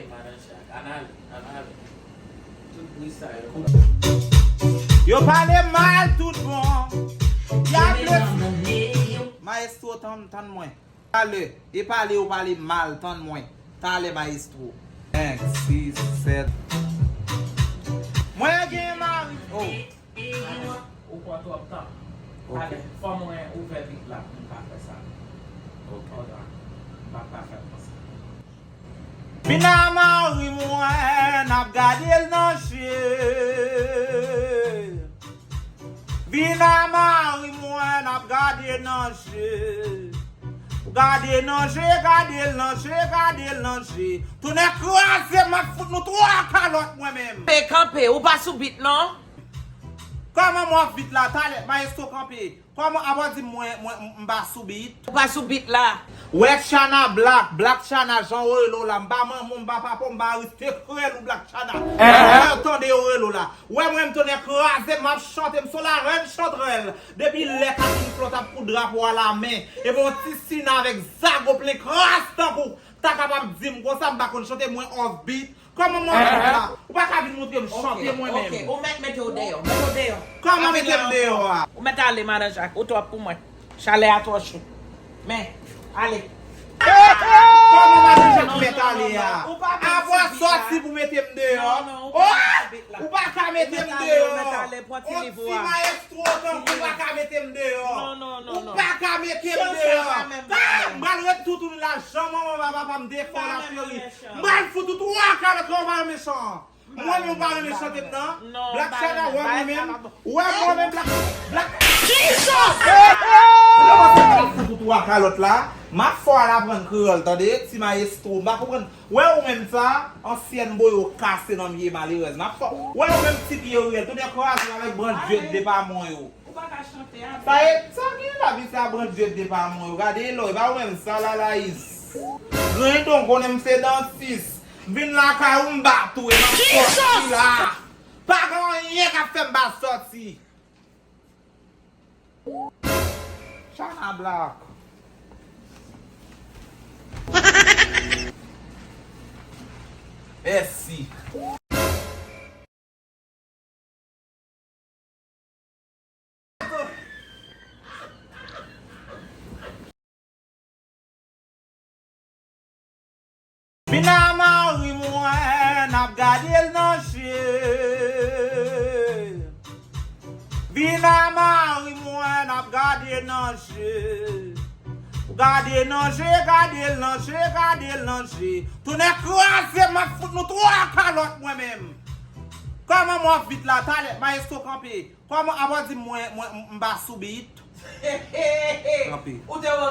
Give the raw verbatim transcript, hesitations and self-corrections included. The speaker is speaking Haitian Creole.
Madan Chak, ann ale, ann ale. Tout bri sa yo. Yo pale mal tout bon. Y ap le Maestro, tann, tann mwen. Talè, e pale yo pale mal, tann mwen. Talè, Maestro. Senk, sis, sèt. Mwen gen mari. Oh. Ou pran twòp tan. Ok. Talè, fò mwen ouvè bit la pou m ka fè sa. Ok. Otan, m p ap ka fè l konsa. Vin a mari mwen, n ap gade l nan je. Vin a mari mwen, n ap gade nan je. Gade nan je, gade l nan je, gade l nan je. Tonnè kraze, m ap fout nou twa kalòt mwen menm. Kanpe, kanpe, ou pa sou bit non. Kòman m off bit la, talè, Maestro kanpe. Kòman, apa w di m mwen, mwen, m pa sou bit? Ou pa sou bit la. Wè Chana Black, Black Chana, jan w rele w la, m pa manman w, m pa papa w, m pa reste krèl ou Black Chana. Wè tande yo rele w la. Wè mwen m tonnè kraze, m ap chante, m se yon larèn chantrèl. Depi lè Katin Flò t ap kou drapo a lamen, epi yon ti Sina avèk zago plen kras tankou w ta kapab di m konsa, m pa konn chante, mwen off beat. Kòman m off beat la? Ou pa ka vin montre m chante mwen menm. Ok, ok. Ou mèt mete w deyò, mete w deyò. Kòman mete m deyò a? Ou mèt ale, Madan Jak, ou twòp pou mwen. Chalè a twò cho. Men, ale. Kòman Madan Jak mèt ale a? Apa w sòti pou mete m deyò? Non, non, ou pa ka mete m deyò. Ou pa ka mete m deyò. On ti Maestro tankou w pa ka mete m deyò. Non, non, non, non. Ou pa ka mete m deyò. M pral ret toutouni la, jan manman m ak papa m defò w la, cheri. M pral fout ou twa kalòt, ou pa mechan. Mwen menm ou pa renmen chante m nan. Black China, wè mwen menm. Wè mwen menm Black, Black. Jesus! Lè mwen fè m fout ou twa kalòt la, m ap fè w al aprann kreyòl, tande, ti Maestro. M pa konprann. Wè ou menm sa, ansyèn boyo kase nan pye malerèz. M ap fè w, wè ou menm ti pye riyèl, tonnè kraze w avèk brand djèt de pa mwen yo. Ou pa ka chante a. Sa e, sa gen la, pi se a brand djèt de pa mwen yo. Gade lò, e pa ou menm sa, Lalais. Grendon konnen m se dantis. Vin lakay ou m ba tou, e m ap sòti la. Pa gen anyen k ap fè m pa sòti. Chana Black. Mèsi. Vin a mari mwen, n ap gade l nan je. Vin a mari mwen, n ap gade nan je. Gade nan je, gade l nan je, gade l nan je. Tonnè kraze, m ap fout nou twa kalòt mwen menm. Kòman m off beat la, talè, Maestro kanpe. Kòman, apa w di m mwen, mwen, m pa sou beat? Kanpe. Ou te